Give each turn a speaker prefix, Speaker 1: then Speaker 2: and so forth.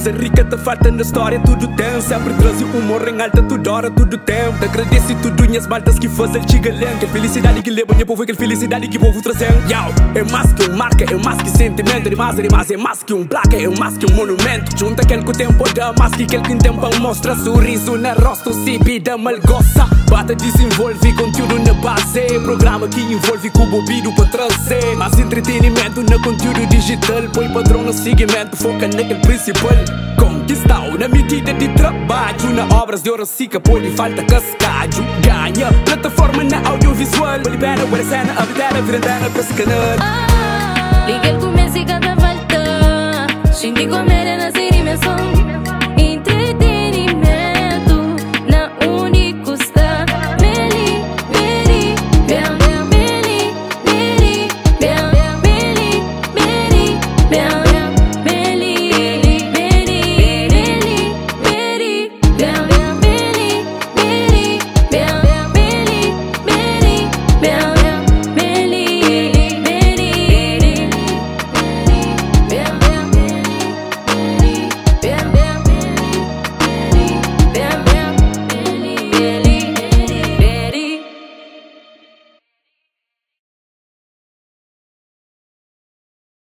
Speaker 1: Kuza rica ta falta na história tudo tem. Sempre traze humor em alta toda hora, tudo tempo. Te agradece tudo minhas maltas que fazem chiga lento. Que felicidade que leva minha povo, que felicidade que povo trazendo. Yau, é mais que um marca, é mais que sentimento. É mais, é mais, é mais que um placa, é mais que um monumento. Junta aquele que o tempo dá, mais que aquele que tempo mostra. Sorriso na rosto, se vida malgoça. Bata desenvolve conteúdo na base. Programa que envolve com o bobido para trazer. Mais entretenimento na conteúdo digital. Põe padrão no segmento, foca naquele principal. Conquistau na medida de trabalho. Na obras de ouro sica, pode falta cascalho. Ganha plataforma na audiovisual. Vale pena, vale cena, a vida vira antena pra esse canal.
Speaker 2: Liga el começo e cada volta. Xinti começo.